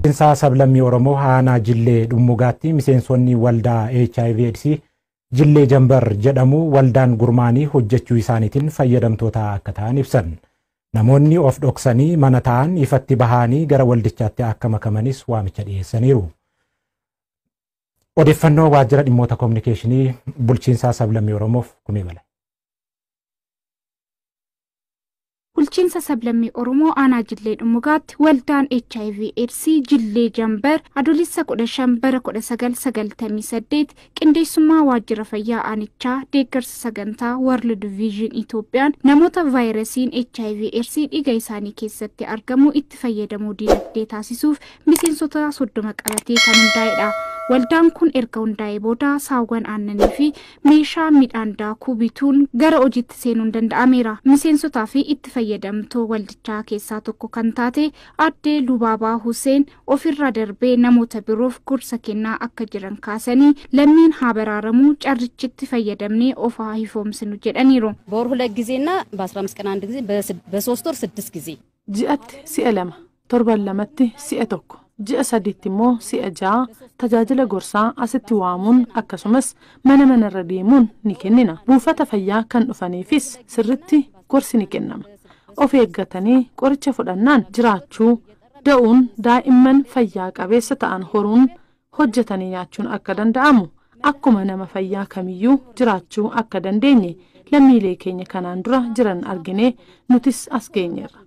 Bulchiinsa sablammii Oromoo aanaa Jillee Dhummugaatti miseensonni waldaa HIV AIDS Jillee Jambar jedhamu waldaan gurmaanii hojjechuu isaaniitiin fayyadamtoota akka ta'an ibsan. Namoonni of dhoksanii mana ta'an ifatti bahanii gara waldichaatti akka makamanis waamicha dhiyeessaniiru. Odeeffannoo waajjira dhimmoota koominikeeshinii bulchiinsaa sablammii Oromoof kumee bala. Bulchiinsa sablammii Oromoo aanaa Jillee Dhummugaatti waldaan HIV AIDS Jillee Jambar Adoolessa 15 bara 1998 qindeessummaa waajjira fayyaa aanichaa deeggarsa sagantaa World Vision Itoophiyaan namoota vaayirasiin HIV AIDS dhiiga isaanii keessatti argamu itti fayyadamuu diinagdee taasisuuf miseensota 30 qabatee kan hundaa'edha. Waldaan kun erga hundaa'ee booda saawwan aannanii fi meeshaa midhaan daakuu bituun gara hojiitti seenuun danda'ameera. Miseensotaa fi itti fayyadamtoo waldichaa keessaa tokko kan taate aadde Lubaabaa Huseen ofirra darbee namoota biroof gorsa kennaa akka jiran kaasanii lammiin haa baraaramuu carrichitti fayyadamnee of haa ifoomsinu jedhaniiru. በወር ሁለት ጊዜና በ15 ቀን አንድ ጊዜ በሶስት ወር ስድስት ጊዜ Ji'atti si'a lama, torban lamatti si'a tokko, ji'a sadiitti immoo si'a ja'a tajaajila gorsaa asitti waamuun akkasumas mana manarra deemuun ni kennina. Buufata fayyaa kan dhufaniifis sirritti gorsi ni kennama. Of eeggatanii qoricha fudhannaan jiraachuu da'uun daa'imman fayyaa qabeessa ta'an horuun hojjetanii nyaachuun akka danda'amu akkuma nama fayyaa kamiyyuu jiraachuu akka dandeenye lammiilee keenya kanaan dura jiran arginee nutis as geenyeerra.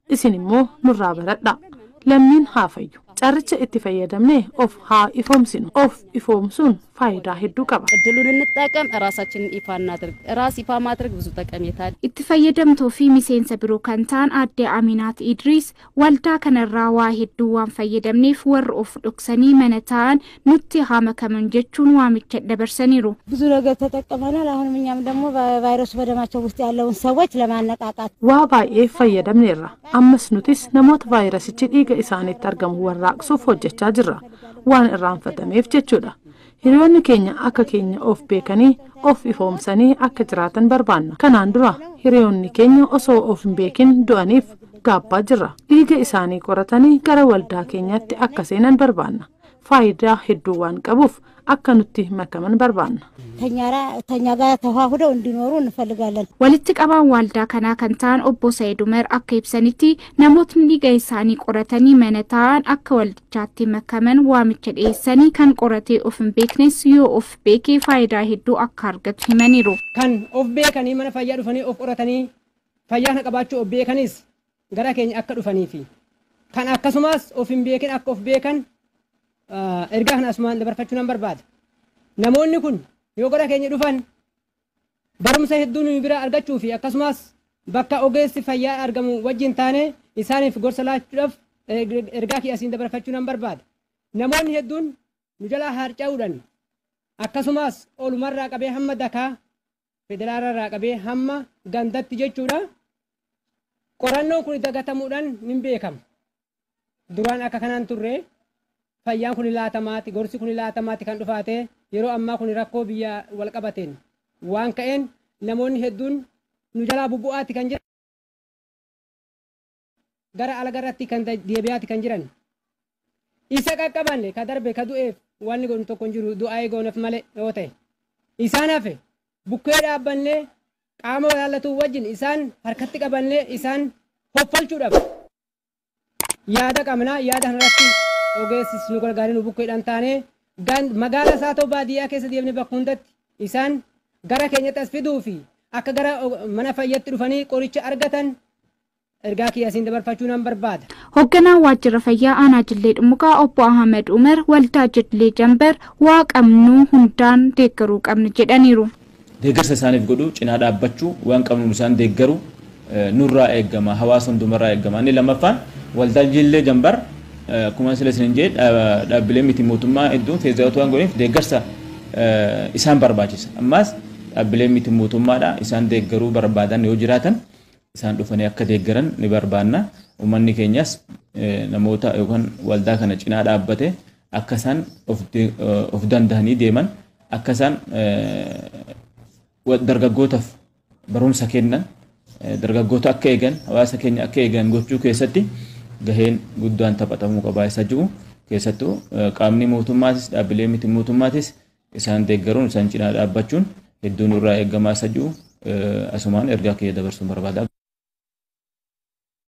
Isin immoo nurraa baradhaa. Lammiin haa fayyu. Carricha itti fayyadamnee of haa ifoomsinu. Of ifoomsuun faayidaa hedduu qaba. እድሉን እንጠቀም፣ ራሳችንን ይፋ እናድርግ። ራስ ይፋ ማድረግ ብዙ ጠቀሜታ አለ። Itti fayyadamtoo fi miseensa biroo kan ta'an aadde Aminaat Idriis waldaa kanarraa waa hedduu waan fayyadamneef warra of dhoksanii mana ta'an nutti haa makaman jechuun waamicha dabarsaniiru. ብዙ ነገር ተጠቅመናል። አሁንም እኛም ደግሞ ቫይረሱ በደማቸው ውስጥ ያለውን ሰዎች ለማነቃቃት Waa baay'ee fayyadamneerra. Ammas nutis namoota vaayirasichi dhiiga isaaniitti argamu warraaqsuuf hojjechaa jirra. Waan irraanfatameef jechuudha. Hiriyoonni keenya akka keenya of beekanii of ifoomsanii akka jiraatan barbaanna. Kanaan dura hiriyoonni keenya osoo of hin beekin du'aniif gaabbaa jirra. Dhiiga isaanii qoratanii gara waldaa keenyaatti akka seenan barbaanna. Faayidaa hedduu waan qabuuf akka nutti makaman barbaanna. ተኛ ጋር ተዋህደው እንዲኖሩ እንፈልጋለን። Walitti qabaan waldaa kanaa kan ta'an obbo Saayid Umar akka ibsanitti namootni dhiiga isaanii qoratanii mana taa'an akka waldichaatti makaman waamicha dhiyeessanii kan qoratee of hin beeknes yoo of beekee faayidaa hedduu akka argatu himaniiru. Kan of beekanii mana fayyaa dhufanii of qoratanii fayyaa kana qabaachuu of beekanis gara keenya akka dhufaniifi kan akkasumas of hin beekin akka of beekan ergaa kana asumaan dabarfachuu nan barbaada. Namoonni kun yoo gara keenya dhufan barumsa hedduu nu bira argachuu fi akkasumas bakka ogeessi fayyaa argamu wajjin taane isaaniif gorsa laachuudhaaf ergaa kiyya asiin dabarfachuu nan barbaada. Namoonni hedduun nu jalaa harca'uudhaan akkasumas olumarraa qabee hamma dakaa federaalarraa qabee hamma gandatti jechuudha. Qorannoon kun dagatamuudhaan ni beekama. Duraan akka kanaan turre fayyaan kun laatamaati, gorsi kun laatamaati kan dhufaate yeroo ammaa kun rakkoo biyya wal qabateen waan ka'een namoonni hedduun nu jalaa bubbu'aati kan jiran gara alagaratti kan deebi'aati kan jiran. Isa qaqqabanne ka darbe ka du'eef wanni godhu tokko hin jiru du'aa eegooneef malee yoo ta'e. Isaan hafe bukkee dhaabbannee qaama walaallatu wajjin isaan harkatti qabannee isaan hoffalchuudhaaf yaada qabnaa. Yaada kanarratti ogeessis nu gargaaree nu bukkeedhaan taanee magaala isaa ta'u baadiyyaa keessa deemnee bakka hundatti isaan gara keenyatti as fiduu fi akka gara mana fayyaatti dhufanii qoricha argatan ergaa kiyya asiin dabarfachuu nan barbaada. Hoogganaan waajjira fayyaa aanaa Jillee Dhummugaa obbo Ahmed Umar waldaa Jillee Jambar waa qabnu hundaan deeggaruu qabna jedhaniiru. Deeggarsa isaaniif godhu cinaa dhaabbachuu waan qabnu isaan deeggaru nurraa eegama, hawaasa hundumarraa eegama. Inni lammaffaan waldaan Jillee Jambar akkuma sila isin jedhe dhaabbilee miti mootummaa hedduun feezaawwatu waan godhaniif deeggarsa isaan barbaachisa. Ammas dhaabbilee miti mootummaadha isaan deeggaruu barbaadan yoo jiraatan isaan dhufanii akka deeggaran ni barbaanna. Uummanni keenyas namoota yookaan waldaa kana cinaa dhaabbate akka isaan of danda'anii deeman, akka isaan dargaggootaaf barumsa kennan, dargaggoota akka eegan, hawaasa keenya akka eegan gochuu keessatti gaheen guddaan taphatamuu qaba isa jiru Keessattuu qaamni mootummaatis dhaabbilee miti mootummaatis isaan deeggaruun isaan cinaa dhaabbachuun hedduu nurraa eegamaa isa jiru asumaan ergaa kiyya dabarsuun barbaada.